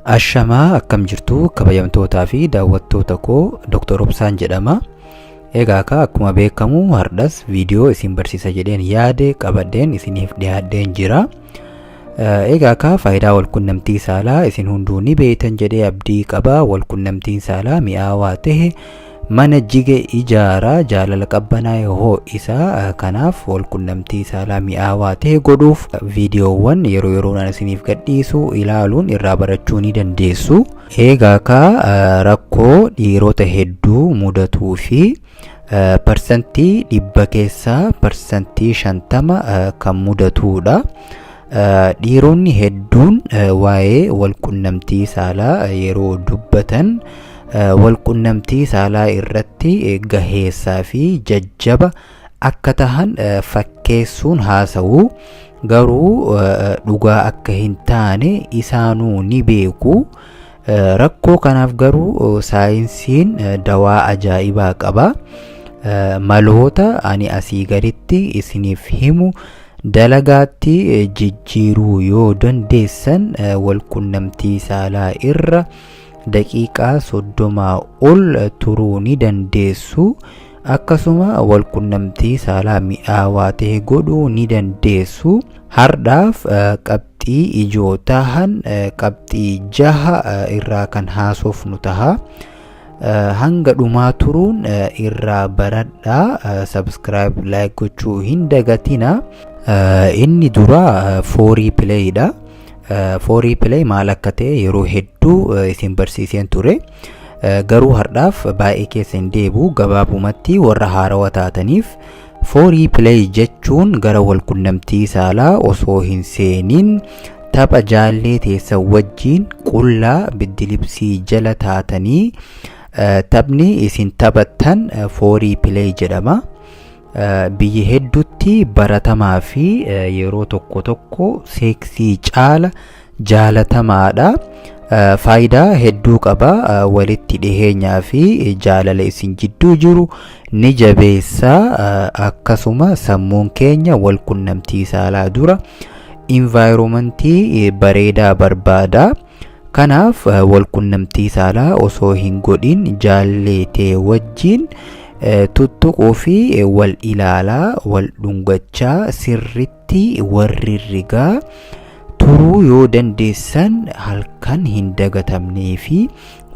Ashamaa, akkam jirtu kabajamtootaa fi daawwattoota koo? Dr. Obsaan jedhama. Egaa akka akkuma beekamu hardhas viidiyoo isin barsiisa jedheen yaade qabadheen isiniif dhiyaadheen jira. Egaa akka faayidaa walqunnamtii saalaa isin hunduu ni beektan jedhee abdii qaba. Walqunnamtiin saalaa mi'aawaa ta'e mana jige ijaaraa, jaalala qabbanaa'e ho'isa. Kanaaf walqunnamtii saalaa mi'aawaa ta'e godhuuf viidiyoowwan yeroo yeroodhaan isiniif gadhiisu ilaaluun irraa barachuu ni dandeessu. Egaa akka rakkoo dhiirota hedduu mudatuu fi 100% keessaa 50% kan mudatudha. Dhiironni hedduun waa'ee walqunnamtii saalaa yeroo dubbatan walqunnamtii saalaa irratti gaheessaa fi jajjaba akka tahan fakkeessuun haasa'u, garuu dhugaa akka hin taane isaanuu ni beeku. Rakkoo kanaaf garuu saayinsiin dawaa ajaa'ibaa qaba. Maloota ani asii gaditti isiniif himu dalagaatti jijjiiruu yoo dandeessan walqunnamtii saalaa irra daqiiqaa 30 ol turuu ni dandeessu. Akkasuma walqunnamtii saalaa mi'aawaa ta'e godhuu ni dandeessu. Hardhaaf qabxii ijoo tahan qabxii jaha irraa kan haasofnu taha. Hanga dhumaa turuun irraa baradhaa. Subscribe, like gochuu hin dagatina. Inni dura foreplayidha. Foreplay maal akka ta'e yeroo hedduu isin barsiiseen ture. Garuu hardhaaf baay'ee keessa hin deebi'u. Gabaabumatti warra haarawaa taataniif, foreplay jechuun gara walqunnamtii saalaa osoo hin seeniin tapha jaallee teessan wajjiin qullaa biddilibsii jala taatanii taphni isin taphattan foreplay jedhama. Biyya hedduutti baratamaa fi yeroo tokko tokko seeksii caala jaalatamaadha. Faayidaa hedduu qaba. Walitti dhiheenyaa fi jaalala isin jidduu jiru ni jabeessa. Akkasuma sammuun keenya walqunnamtii saalaa dura environmentii bareedaa barbaada. Kanaaf walqunnamtii saalaa osoo hin godhin jaallee ta'e wajjin tuttuquu fi wal ilaalaa, wal dhungachaa, sirritti warri rigaa turuu yoo dandeessan halkan hin dagatamnee fi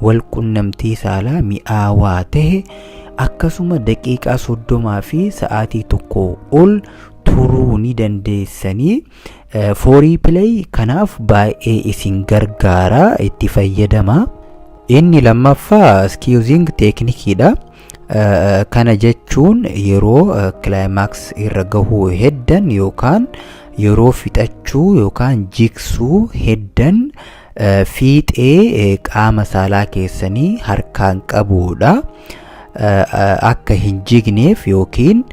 walqunnamtii saalaa mi'aawaa ta'e, akkasuma daqiiqaa 30 fi sa'aatii 1 ol turuu ni dandeessanii. Foreplay kanaaf baay'ee isin gargaara, itti fayyadama. Inni lammaffaa squeezing techniqueidha. Kana jechuun yeroo climax irra gahuu heddan yookaan yeroo fixachuu yookaan jigsuu heddan fiixee qaama saalaa keessanii harkaan qabuudha. Akka hin jigneef yookiin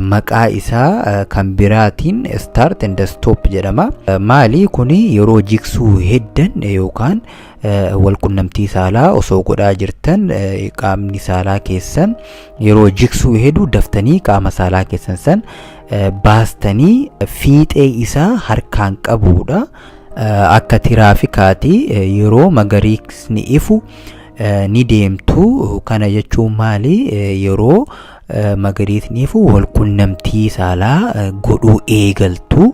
maqaa isaa kan biraatiin start and stop jedhama. Maali kuni? Yeroo jigsuu heddan yookaan walqunnamtii saalaa osoo godhaa jirtan qaamni saalaa keessan yeroo jigsuu hedu daftanii qaama saalaa keessan san baastanii fiixee isaa harkaan qabuudha. Akka tiraafikaati, yeroo magariisni ifu ni deemtu. Kana jechuun maali? Yeroo magariisni ifu walqunnamtii saalaa godhuu eegaltu.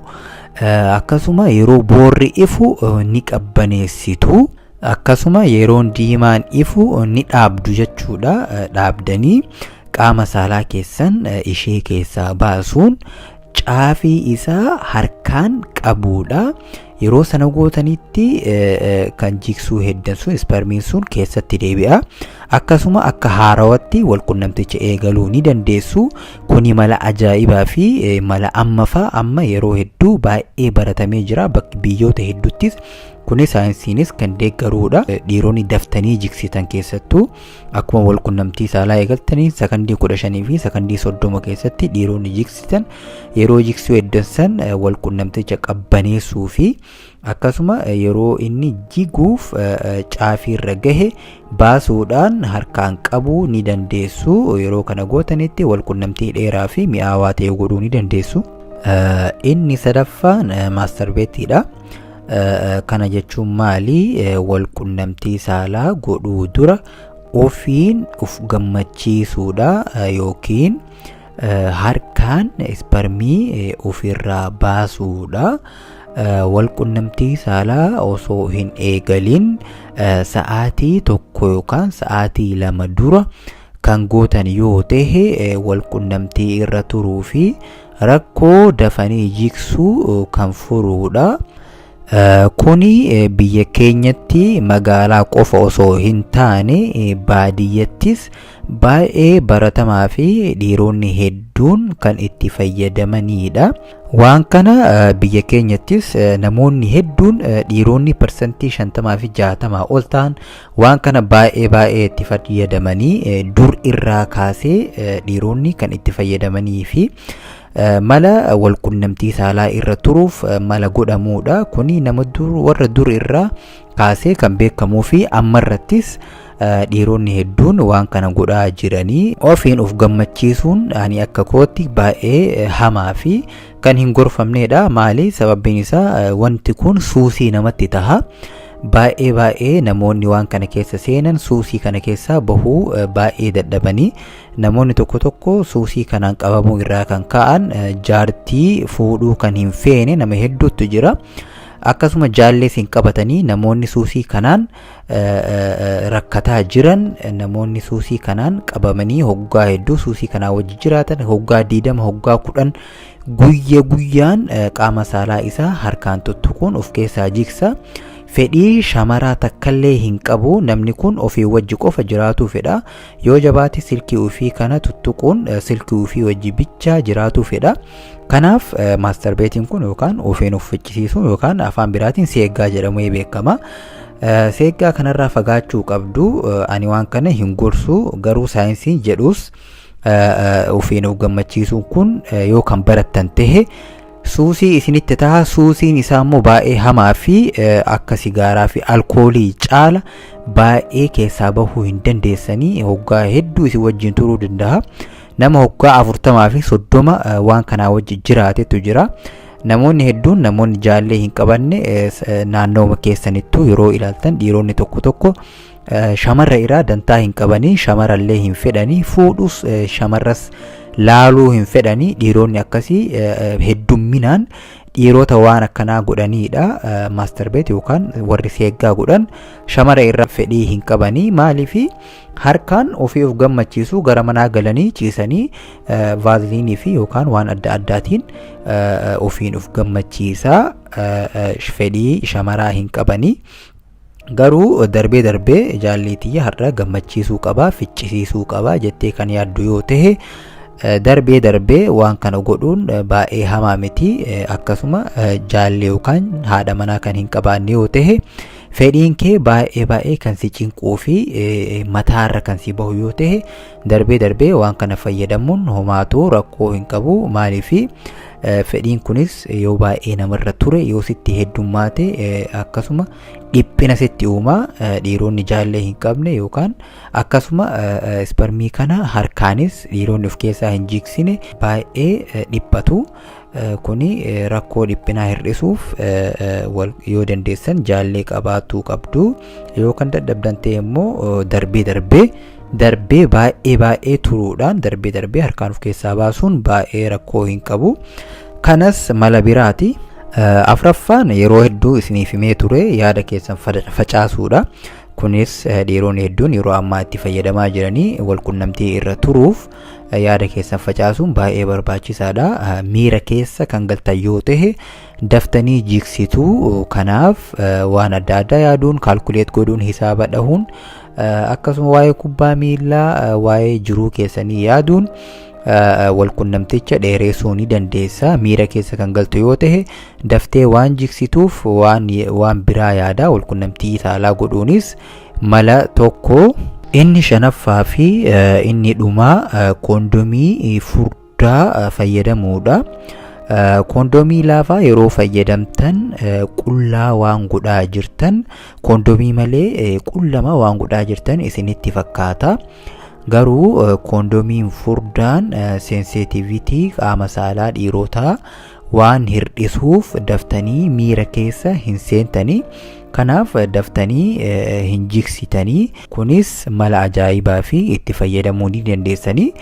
Akkasuma yeroo boorri ifu ni qabbaneessitu. Akkasuma yeroon diimaan ifu ni dhaabdu jechuudha. Dhaabdanii qaama saalaa keessan ishee keessaa baasuun caafii isaa harkaan qabuudha. Yeroo sana gootanitti kan jigsuu heddan sun, spermiin sun keessatti deebi'a. Akkasuma akka haarawatti walqunnamticha eegaluu ni dandeessu. Kuni mala ajaa'ibaa fi mala ammaffaa amma yeroo hedduu baay'ee baratamee jira. Bakki biyyoota hedduuttis kuni saayinsiinis kan deeggaruudha. Dhiironni daftanii jigsitan keessattuu akkuma walqunnamtii saalaa eegaltanii sakandii 15 fi sakandii 30 keessatti dhiironni jigsitan yeroo jigsuu heddan san walqunnamticha qabbaneessuu fi akkasuma yeroo inni jiguuf caafiirra gahe baasuudhaan harkaan qabuu ni dandeessu. Yeroo kana gootanitti walqunnamtii dheeraa fi mi'aawaa ta'e godhuu ni dandeessu. Inni sadaffaan masturbateiidha. Kana jechuun maali? Walqunnamtii saalaa godhuu dura ofiin of gammachiisuudha yookiin harkaan isparmii ofirraa baasuudha. Walqunnamtii saalaa osoo hin eegalin sa'aatii 1 yookaan sa'aatii 2 dura kan gootan yoo tahe walqunnamtii irra turuu fi rakkoo dafanii jigsuu kan furuudha. Kuni biyya keenyatti magaalaa qofa osoo hin taane baadiyyattis baay'ee baratamaa fi dhiironni hedduun kan itti fayyadamaniidha. Waan kana biyya keenyattis namoonni hedduun, dhiironni parsantii 50 fi 60 ol ta'an, waan kana baay'ee baay'ee itti fayyadamanii, dur irraa kaasee dhiironni kan itti fayyadamanii fi mala walqunnamtii saalaa irra turuuf mala godhamuudha. Kuni nama dur, warra dur irraa kaasee kan beekamuu fi ammarrattis dhiironni hedduun waan kana godhaa jiranii. Ofiin of gammachiisuun ani akka kootti baay'ee hamaa fi kan hin gorfamnedha. Maali? Sababbiin isaa wanti kun suusii namatti taha. Baay'ee baay'ee namoonni waan kana keessa seenan suusii kana keessaa bahuu baay'ee dadhabanii, namoonni tokko tokko suusii kanaan qabamuu irraa kan ka'an jaartii fuudhuu kan hin feene nama hedduutu jira. Akkasuma jaallees hin qabatanii. Namoonni suusii kanaan rakkataa jiran, namoonni suusii kanaan qabamanii hoggaa hedduu suusii kanaa wajji jiraatan, hoggaa 20, hoggaa 10 guyya guyyaan qaama saalaa isaa harkaan tuttuquun of keessaa jigsa. Fedhii shamaraa takkallee hin qabu. Namni kun ofii wajji qofa jiraatuu fedha. Yoo jabaate silkii ofii kana tuttuquun silkii ofii wajji bichaa jiraatuu fedha. Kanaaf masturbate-iin kun yookaan ofiin of ficcisiisuun yookaan afaan biraatiin seeggaa jedhamee beekama. Seeggaa kanarraa fagaachuu qabdu. Ani waan kana hin gorsu, garuu saayinsiin jedhus ofiin of gammachiisuun kun yoo kan barattan tahe suusii isinitti taha. Suusiin isaa immoo baay'ee hamaa fi akka sigaaraa fi alkoolii caala baay'ee keessaa bahuu hin dandeessanii, hoggaa hedduu isin wajjin turuu danda'a. Nama hoggaa 40 fi 30 waan kanaa wajji jiraatetu jira. Namoonni hedduun, namoonni jaallee hin qabanne, naannoo keessanittuu yeroo ilaaltan dhiironni tokko tokko shamarra irraa dantaa hin qabanii, shamarrallee hin fedhanii, fuudhus shamarras laaluu hin fedhanii. Dhiironni akkasii heddumminaan dhiirota waan akkanaa godhaniidha. Masturbate yookaan warri seeggaa godhan shamara irraa fedhii hin qabanii. Maaliifi? Harkaan ofii of gammachiisu, gara manaa galanii ciisanii vaaziliinii fi yookaan waan adda addaatiin ofiin of gammachiisaa, fedhii shamaraa hin qabanii. Garuu darbee darbee jaallee tiyya har'a gammachiisuu qabaa, ficcisiisuu qabaa jettee kan yaaddu yoo tahe, darbee darbee waan kana godhuun baay'ee hamaa miti. Akkasuma jaallee yookaan haadha manaa kan hin qabaanne yoo tahe, fedhiin kee baay'ee baay'ee kan si cinquu fi mataarra kan si bahu yoo tahe, darbee darbee waan kana fayyadamuun homaatu rakkoo hin qabu. Maaliifi? Fedhiin kunis yoo baay'ee namarra ture, yoo sitti heddummaate, akkasuma dhiphina sitti uumaa. Dhiironni jaallee hin qabne yookaan akkasuma isparmii kana harkaanis dhiironni of keessaa hin jigsine baay'ee dhiphatu. Kuni rakkoo dhiphinaa hir'isuuf yoo dandeessan jaallee qabaatuu qabdu. Yoo kan dadhabdan ta'e immoo darbee darbee, darbee baay'ee baay'ee turuudhaan, darbee darbee harkaan of keessaa baasuun baay'ee rakkoo hin qabu. Kanas mala biraati. Afraffaan yeroo hedduu isiniif himee ture, yaada keessan facaasuudha. Kunis dhiironni hedduun yeroo ammaa itti fayyadamaa jiranii. Walqunnamtii irra turuuf yaada keessan facaasuun baay'ee barbaachisaadha. Miira keessa kan galtan yoo ta'e daftanii jigsitu. Kanaaf waan adda addaa yaaduun, calculate godhuun, hisaaba dhahuun, akkasuma waa'ee kubbaa miillaa, waa'ee jiruu keessanii yaaduun walqunnamticha dheereessuu ni dandeessa. Miira keessa kan galtu yoo ta'e daftee waan jigsituuf waan biraa yaada walqunnamtii saalaa godhuunis mala tokko. Inni shanaffaa fi inni dhumaa koondomii furdaa fayyadamuudha. Koondomii laafaa yeroo fayyadamtan qullaa waan godhaa jirtan, koondomii malee qullama waan godhaa jirtan isinitti fakkaata. Garuu koondomiin furdaan sensitivity qaama saalaa dhiirotaa waan hir'isuuf daftanii miira keessa hin seentanii. Kanaaf daftanii hin jigsitanii. Kunis mala ajaa'ibaa fi itti fayyadamuu ni dandeessanii.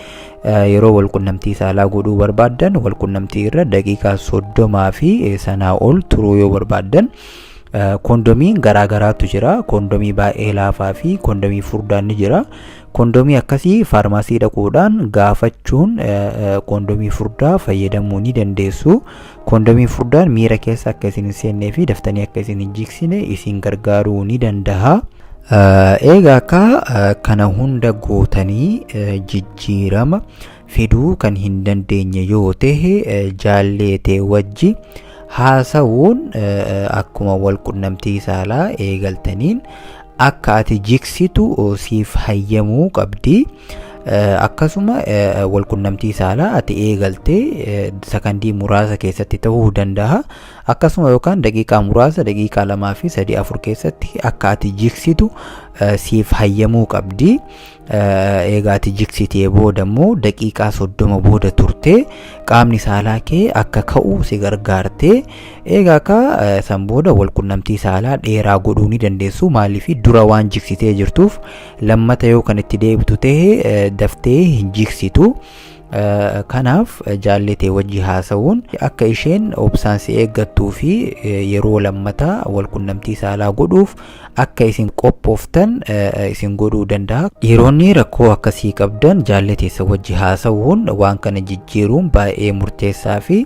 Yeroo walqunnamtii saalaa godhuu barbaaddan, walqunnamtii irra daqiiqaa 30 fi sanaa ol turuu yoo barbaaddan, kondomiin garaagaraatu jira. Kondomii baay'ee laafaa fi kondomii furdaan ni jira. Kondomii akkasii faarmaasii dhaquudhaan gaafachuun kondomii furdaa fayyadamuu ni dandeessu. Kondomii furdaan miira keessa akka isin hin seennee fi daftanii akka isin hin jigsine isin gargaaruu ni danda'a. Egaa akka kana hunda gootanii jijjiirama fiduu kan hin dandeenye yoo ta'e, jaallee ta'e wajji haasa'uun akkuma walqunnamtii saalaa eegaltaniin akka ati jigsitu siif hayyamuu qabdi. Akkasuma walqunnamtii saalaa ati eegaltee sakandii muraasa keessatti ta'uu danda'a. Akkasuma yookaan daqiiqaa muraasa, daqiiqaa 2 fi 3, 4 keessatti akka ati jigsitu siif hayyamuu qabdi. Egaa ati jigsitee booda immoo daqiiqaa 30 booda turtee qaamni saalaa kee akka ka'u si gargaartee, egaa akka san booda walqunnamtii saalaa dheeraa godhuu ni dandeessu. Maaliif? Dura waan jigsitee jirtuuf lammata yoo kan itti deebitu ta'e daftee hin jigsitu. Kanaaf jaallee ta'e wajji haasa'uun akka isheen obsaan si eeggattuu fi yeroo lammataa walqunnamtii saalaa godhuuf akka isin qophooftan isin godhuu danda'a. Dhiironni rakkoo akkasii qabdan jaallee teessa wajji haasa'uun waan kana jijjiiruun baay'ee murteessaa fi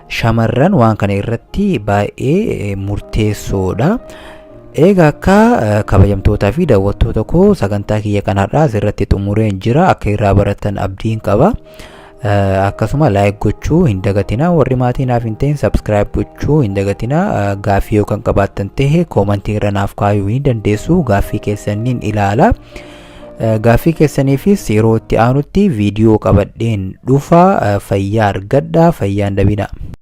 shamarran waan kana irratti baay'ee murteessoodha. Egaa akka kabajamtootaa fi daawwattoota koo, sagantaa kiyya kanarraa asirratti xumureen jira. Akka irraa baratan abdiin qaba. Akkasuma like gochuu hin dagatinaa. Warri maatii naaf hin ta'in subscribe gochuu hin dagatinaa. Gaaffii yoo kan qabaattan ta'e koomantii irra naaf kaayuu ni dandeessu. Gaaffii keessaniin ilaala. Gaaffii keessaniifis yeroo itti aanutti viidiyoo qabadheen dhufa. Fayyaa argadha, fayyaan dabina.